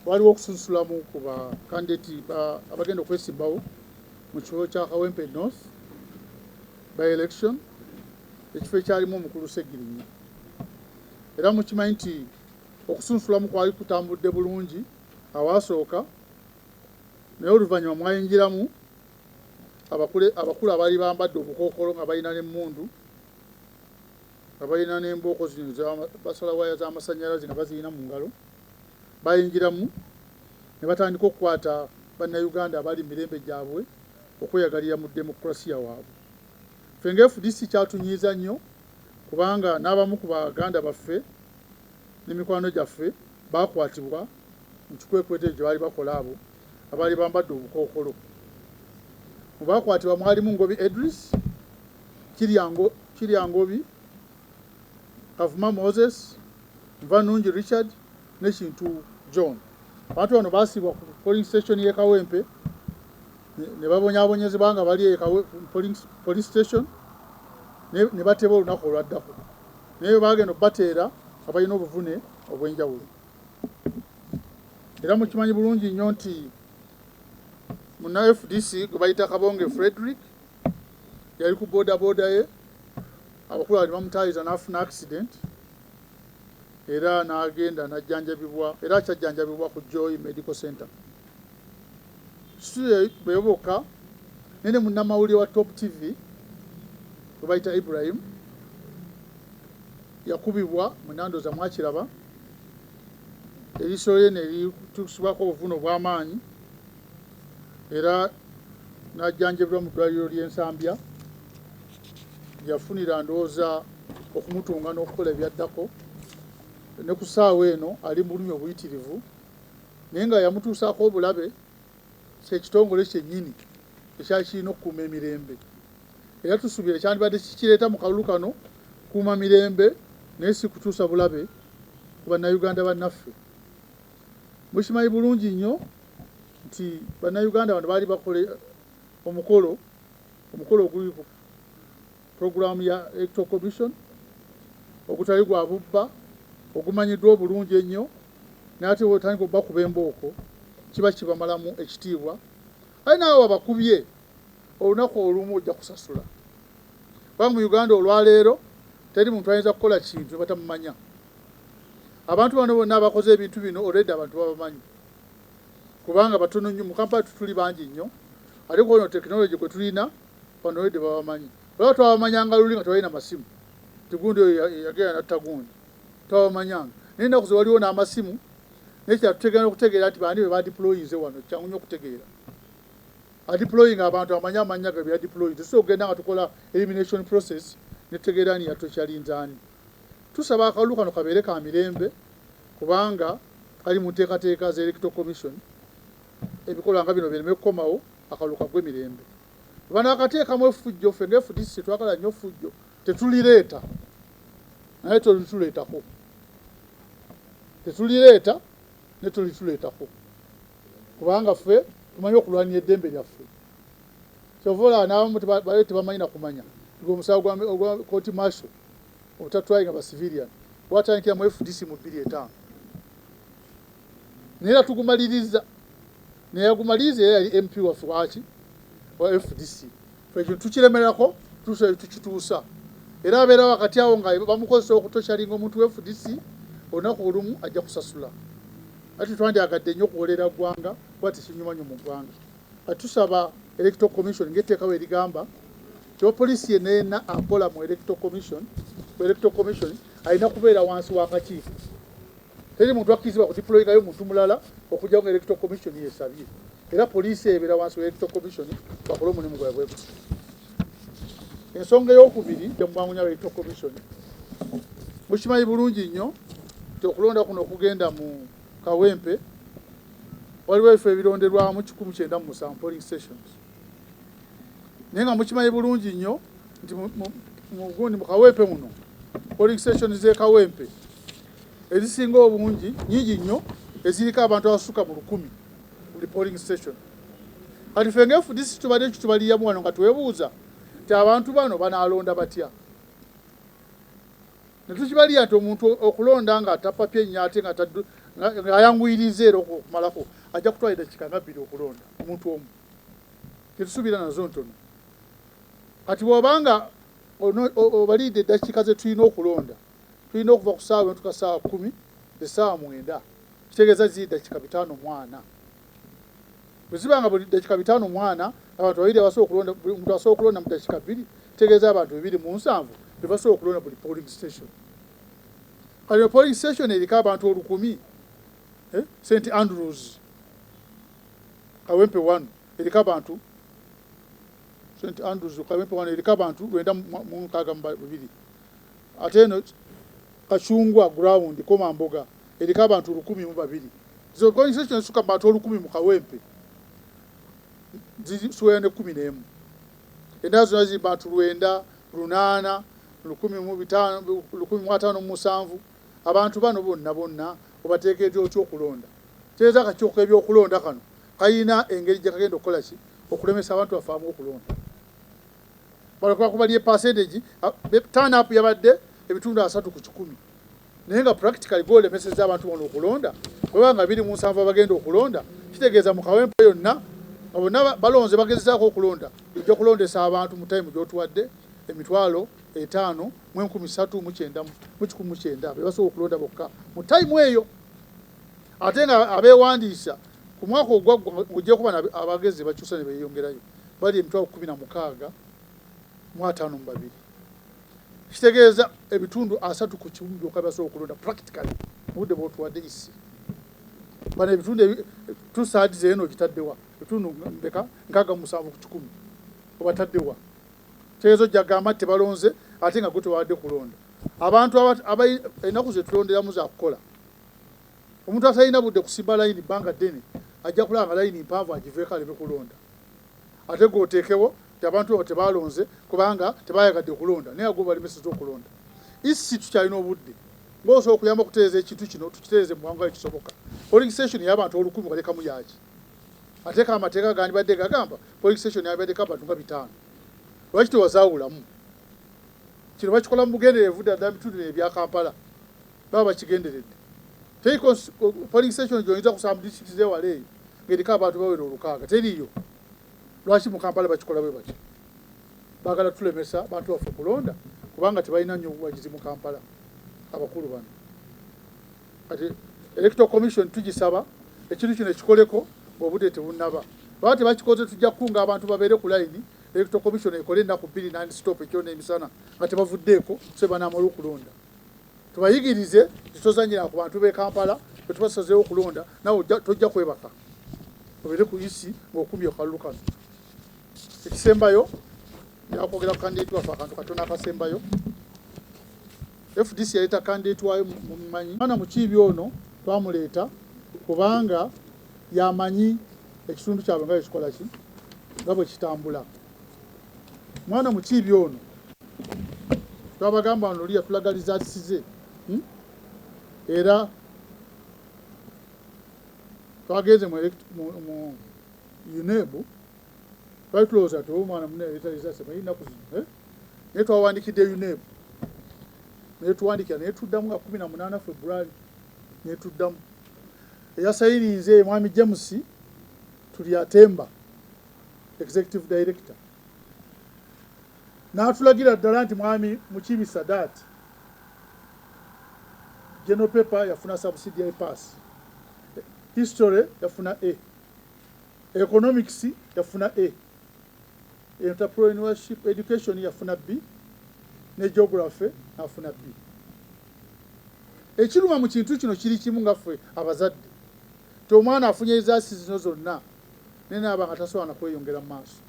Waliwo okusunsulamu ku bakandidate abagenda okwesimbawo mu kifo kya Kawempe North by election, ekifo ekyalimu omukulu Ssegirinya. Era mukimanyi nti okusunsulamu kwali kutambudde bulungi awaasooka, naye oluvannyuma mwayingiramu abakulu abaali bambadde obukookolo nga balina n'emmundu, nga balina n'embooko zino basala waya z'amasannyalaze nga bazirina mu ngalo. Bayingiramu ne batandika okukwata Bannayuganda abali mu mirembe gyabwe okweyagalira mu demokulasiya waabwe. Ffe nga FDC kyatunyiiza nnyo, kubanga n'abamu ku baganda baffe n'emikwano gyaffe bakwatibwa mu kikwekweto ekyo gye baali bakola abo abaali bambadde obukookolo. Mu bakwatibwa mwalimu Ngobi Edris, Kirya Ngobi, Kavuma Moses, Nvanungi Richard ne Kintu John. Abantu bano baasibwa ku polling station y'e Kawempe ne babonyaabonyezebwa nga bali e police station ne batebwa olunaku olwaddako, naye baagenda okubateera nga balina obuvune obw'enjawulo. Era mukimanyi bulungi nnyo nti munna FDC gwe bayita Kabonge Frederick yali ku bodaboda ye, abakulu bali bamutaayiza n'afuna accident era n'agenda n'ajjanjabibwa, era akyajjanjabibwa ku Joy Medical Center. Si be bokka, naye ne munnamawulire wa Top TV gwe bayita Ibrahim yakubibwa, munandoza mwakiraba, eriiso lye ne lituusibwako obuvune obw'amaanyi era n'ajjanjabibwa mu ddwaliro ly'e Nsambya, yafunira ndowooza okumutunga n'okukola ebyaddako. Ne ku ssaawa eno ali mu bulumi obuyitirivu, naye nga yamutuusaako obulabe ky'ekitongole kyennyini ekyali kirina okukuuma emirembe. Era tusuubira kyandibadde kikireeta mu kalulu kano kukuuma mirembe, naye si kutuusa bulabe ku Bannayuganda bannaffe. Mukimanyi bulungi nnyo nti Bannayuganda bano baali bakola omukolo oguli ku pulogulaamu ya Electoral Commission ogutali gwa bubba, ogumanyiddwa obulungi ennyo, naye ate bw'otandika okubakuba embooko kiba kibamalamu ekitiibwa. Aye naawe wabakubye, olunaku olumu ojja kusasula, kubanga mu Uganda olwaleero teri muntu ayinza kukola kintu ne batamumanya. Abantu bano bonna abakoze ebintu bino already abantu babamanyi, kubanga batono nnyo mu Kampala, tutuli bangi nnyo, ate kuno tekinologi gwe tulina bano already babamanyi. Olaba twabamanyanga luli nga tebalina masimu, nti gundi oyo yagenda natta gundi, twabamanyanga. Naye ennaku ze waliwo n'amasimu, naye kyatutegeera okutegeera nti baani be badeployinze wano, kyangu nnyo okutegeera. Adeploying abantu amanyi amannya ge byadeployinze, tusobola okugenda nga tukola elimination process ne tutegeera ani yatokyalinze ani. Tusaba akalulu kano kabeere ka mirembe, kubanga kali mu nteekateeka za Electoral Commission. Ebikolwa nga bino bireme kukomawo, akalulu kagwe mirembe. Banaakateekamu effujjo, ffe nga FDC tetwagala nnyo ffujjo, tetulireeta, naye tolituleetako, tetulireeta ne tolituleetako, kubanga ffe tumanyi okulwanira eddembe lyaffe. Kyova olaba n'abamu bali tebamanyi na kumanya nti omusango gwa court martial obutatwalinga ba civilian gwatandikira mu FDC mu 2005, naye era tugumaliriza, naye yagumaliriza era yali MP waffe waki wa FDC. Ffe ekyo tukiremerako, tukituusa, era abeera wakati awo nga bamukozesa okutokyalinga omuntu wa FDC, olunaku olumu ajja kusasula. Ate twandyagadde nnyo okuwolera ggwanga, kuba tekinyuma nnyo mu ggwanga. Kati tusaba Electoral Commission ng'etteeka bwe ligamba nti opoliisi yenna yenna akola mu Electoral Commission, ku Electoral Commission alina kubeera wansi w'akakiiko. Teri muntu akkirizibwa kudeployingayo muntu mulala okugyawo nga Electoral Commission yesabye, era poliisi ebeera wansi wa Electoral Commission bakole omulimu gwabwe gutyo. Ensonga ey'okubiri mubwangu nnyo, Electoral Commission, mukimanyi bulungi nnyo nti okulonda kuno okugenda mu Kawempe waliwo ebifo ebironderwamu 197 polling stations, naye nga mukimanyi bulungi nnyo nti mugundi mu Kawempe muno polling station z'e Kawempe ezisinga obungi nyingi nnyo, eziriko abantu abasukka mu 1000 buli polling station. Kati ffe nga FDC tubadde kitubaliramu wano nga twebuuza nti abantu bano banaalonda batya, ne tukibalira nti omuntu okulonda nga tapapye nnyo ate nga Ng'ayanguyiriza era okumalako ajja kutwala eddakiika nga 2 okulonda omuntu omu. Tetusuubira nazo ntono. Kati bw'obanga obalidde eddakiika ze tulina okulonda, tulina okuva ku ssaawa entuka ssaawa 10, essaawa 9, kitegeeza ziri ddakiika 54. Bwe ziba nga buli ddakiika 54 abantu babiri abasobola okulonda, buli muntu asobola okulonda mu ddakiika 2, kitegeeza abantu 270 be basobola okulonda buli polling station. Kati polling station eriko abantu 1000, St Andrews Kawempe 1 eriko abantu, St Andrews Kawempe 1 eriko abantu 962. Ate eno Kachungwa ground Komamboga eriko abantu 1002. Zo polling station esukka abantu 1000 mu Kawempe zisiwera ne 11. Endala zonna ziri bantu 9, 8, 1005, 1057. Abantu bano bonna bonna obateekeddwa otya okulonda? Kitegeeza akakiiko k'ebyokulonda kano kalina engeri gye kagenda okukola ki okulemesa abantu baffe abamu okulonda. Balokwa kuba lye percentage, turn up yabadde ebitundu 30 ku 100. Naye nga practically gwolemesezza abantu bano okulonda, bweba nga 27 abagenda okulonda, kitegeeza mu Kawempe yonna nga bonna balonze bagezezaako okulonda, ojja kulondesa abantu mu time gy'otuwadde emitwalo etaano mu enkumi ssatu mu kyenda mu kikumi mu kyenda be basobola okulonda bokka mu time eyo. Ate nga abeewandiisa ku mwaka ogwaggwa ng'ojja kuba abagezi bakyusa ne beeyongerayo bali emitwalo 16 mu 52. Kitegeeza ebitundu 30 ku 100 byokka basobola okulonda practically mu budde bw'otuwadde isi. Bano ebitundu 2/3 eno ogitaddewa, ebitundu mbeka 67 ku 100 obataddewa. Kitegeeza ojja kugamba nti tebalonze ate nga gwe tebawadde kulonda. Abantu ennaku ze tulonderamu za kukola. Omuntu atalina budde kusimba layini bbanga ddene ajja kulaba nga layini mpanvu agiveeko aleme kulonda. Ate gwe oteekewo nti abantu abo tebalonze kubanga tebayagadde kulonda, naye gwe balemesezza okulonda. Isi tukyalina obudde ng'osobola okuyamba okutereeza ekintu kino, tukitereeze mu bwangu nga kisoboka. Polling station y'abantu 1000 walekamu yaaki? Ate amateeka gandibadde gagamba polling station yabaddeko abantu nga 500. Lwaki tewazaawulamu? Kino bakikola mu bugenderevu ddala ddala bitundu ebya Kampala baba bakigenderedde. Teri polling station gy'oyinza kusanga mu disitulikiti z'ewala eyo ng'eriko abantu bawera 600, teriiyo. Lwaki mu Kampala bakikola bwe batyo? Baagala tulemesa bantu baffe kulonda kubanga tebalina nnyo buwagizi mu Kampala abakulu bano. Kati Electoral Commission tugisaba ekintu kino ekikoleko ng'obudde tebunnaba. Baba tebakikoze tujja kukunga abantu babeere ku layini, Electoral Commission ekole ennaku 2 non stop ekiro n'emisana nga tebavuddeeko so banaamala okulonda. Tubayigirize titozannyira ku bantu b'e Kampala bwe tubasazeewo okulonda, naawe tojja kwebaka obeere ku isi ng'okumye akalulu kano. Ekisembayo njakwogera ku candidate waffe akantu katono akasembayo. FDC yaleeta candidate waayo mumanyi. Mwana Mukiibi ono twamuleeta kubanga yamanyi ekitundu kyabwe nga bwe kikola ki, nga bwe kitambula. Mwana Mukiibi ono twabagamba wano oli yatulaga results ze, Era twagenze mu UNEB, twali tulowooza nti omwana munne yaleeta results manyi ennaku zino, Naye twawandikidde UNEB, naye tuwandikira naye tuddamu nga 18 February, naye tuddamu. Eyasayininze Mwami James Turyatemba, Executive Director, n'atulagira ddala nti Mwami Mukiibi Sadat General Paper yafuna subsidiary pass, History yafuna A, Economics yafuna A, Entrepreneurship Education yafuna B, ne Geography n'afuna B. Ekiruma mu kintu kino kiri kimu nga ffe abazadde nti omwana afunye results zino zonna naye naaba nga tasobola na kweyongera mu maaso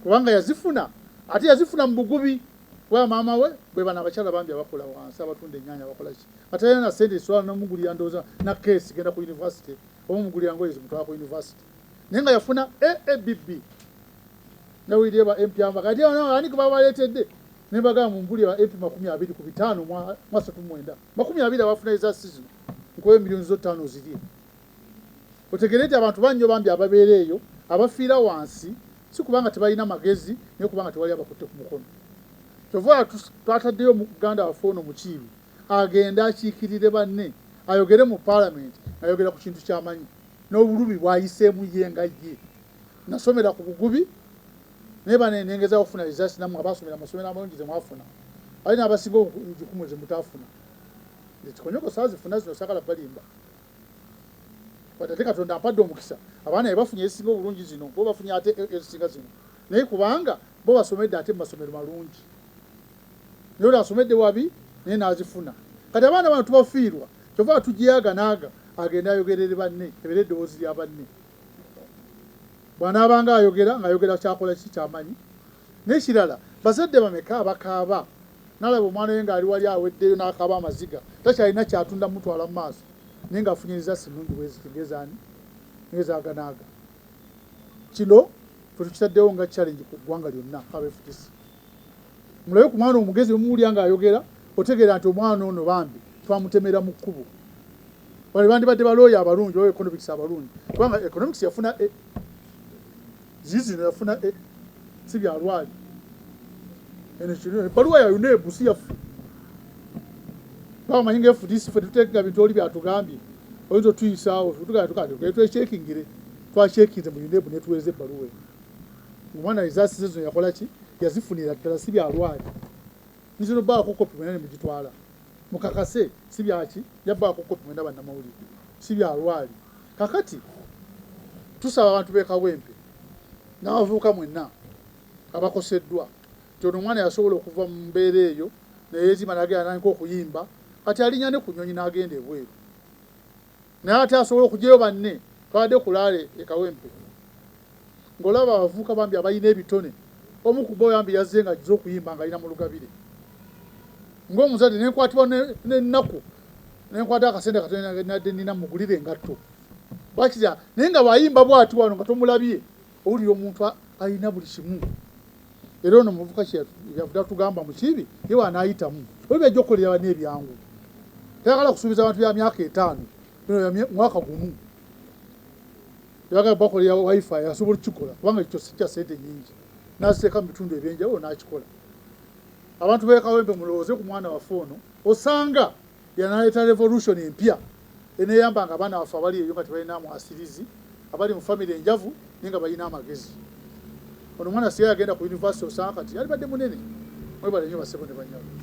kubanga yazifuna, ate yazifuna mu bugubi kuba maama we bwe bano abakyala bambi abakola wansi abatunda ennyaanya bakola ki, nga talina na ssente zisobola namugulira ndowooza na keesi genda ku university oba omugulira ngoye zimutwala ku university, naye nga yafuna AABB. Nawulidde ba MP amba kati ani gwe babaleetedde ne bagamba mumbulire ba MP 20 ku 5 mu 39 20 abafuna results zino nkuwe miliyoni zo 5 zirye. Otegere nti abantu bannyo bambi ababeera eyo abafiira wansi si kubanga tebalina magezi naye kubanga tewali abakutte ku mukono. Kyova twataddeyo muganda waffe ono Mukiibi agende akiikirire banne Ayogere mu paalamenti, ayogera ku kintu kyamanyi n'obulumi bwayiseemu ye nga ye. Nasomera ku bugubi, naye bane nengezaako okufuna results nammwe abaasomera amasomero amalungi ze mwafuna, ate n'abasinga obungi ze mutaafuna. Nze Kikonyogo saazifuna zino, saagala balimba. Ate Katonda ampadde omukisa, abaana be bafunye ezisinga obulungi zino, bo bafunye ate ezisinga zino. Naye kubanga bo basomedde ate mu masomero malungi. Naye oli asomedde wabi naye n'azifuna. Kati abaana bano tubafiirwa, kyova tujeyaga naaga agende ayogerere banne, ebeere eddoboozi lya banne. Bw'anaabanga ayogera, ng'ayogera kyakola ki kyamanyi. N'ekirala, bazadde bameka abakaaba n'alaba omwana we ng'ali wali aweddeyo n'akaaba amaziga, takyalina kyatunda mutwala mu maaso, naye ng'afunye results nnungi bwe ziti ng'ezaani ng'ezaaganaaga. Kino ffe tukitaddewo nga challenge ku ggwanga lyonna aba FDC. Mulabe ku mwana omugezi omuwulira ng'ayogera, otegeera nti omwana ono bambi twamutemera mu kkubo. Bano bandibadde balooya abalungi oba economics abalungi, kubanga economics yafuna A, zizino yafuna A, si byalwali. Eno kino ebbaluwa ya UNEB si yaffe. Bamanyi nga FDC ffe tuteeka bintu oli byatugambye, oyinza otuyisaawo tugamba tukati twekyekingire, twakyekinze mu UNEB netuweereza ebbaluwa eno. Omwana results ze zino yakola ki? Yazifunira ddala, si byalwali. Nzino baako kopi mwena ne mugitwala. Mukakase si byaki, yabaako kopi mwena bannamawulire, si byalwali. Kakati tusaba abantu b'e Kawempe n'abavubuka mwenna abakoseddwa nti ono omwana yasobola okuva mu mbeera eyo neyeezimba n'agenda n'atandika okuyimba, kati alinnya ne ku nnyonyi n'agenda ebweru. Naye ate asobola okuggyayo banne. Twabadde ku laale e Kawempe ng'olaba abavubuka bambi abalina ebitone, omu ku bo yambi yazze ng'ajja okuyimba ng'alina mu lugabire. Ng'omuzadde ne nkwatibwa n'ennaku, ne nkwata akasente katono nadde nnina mugulire engatto. Bakira naye nga bw'ayimba bw'ati wano nga tomulabye, owulira omuntu alina buli kimu. Era ono omuvubuka kyeyavudde atugamba mu kibi, ye bw'anaayitamu, oli by'ajja okukolera banne ebyangu. Tayagala kusuubiza abantu bya myaka etaano, bino bya mwaka gumu. Yagala bakolera wifi asobola okukikola kubanga ekyo si kya ssente nnyingi, n'aziteeka mu bitundu ebyenjawulo n'akikola. Abantu b'e Kawempe mulowooze ku mwana waffe ono, osanga yanaaleeta revolution empya eneeyambanga abaana baffe abali eyo nga tebalina mwasirizi, abali mu famire enjavu naye nga balina amagezi. Ono omwana singa yagenda ku university osanga kati yalibadde munene. Mwebale nnyo bassebo ne bannyabo.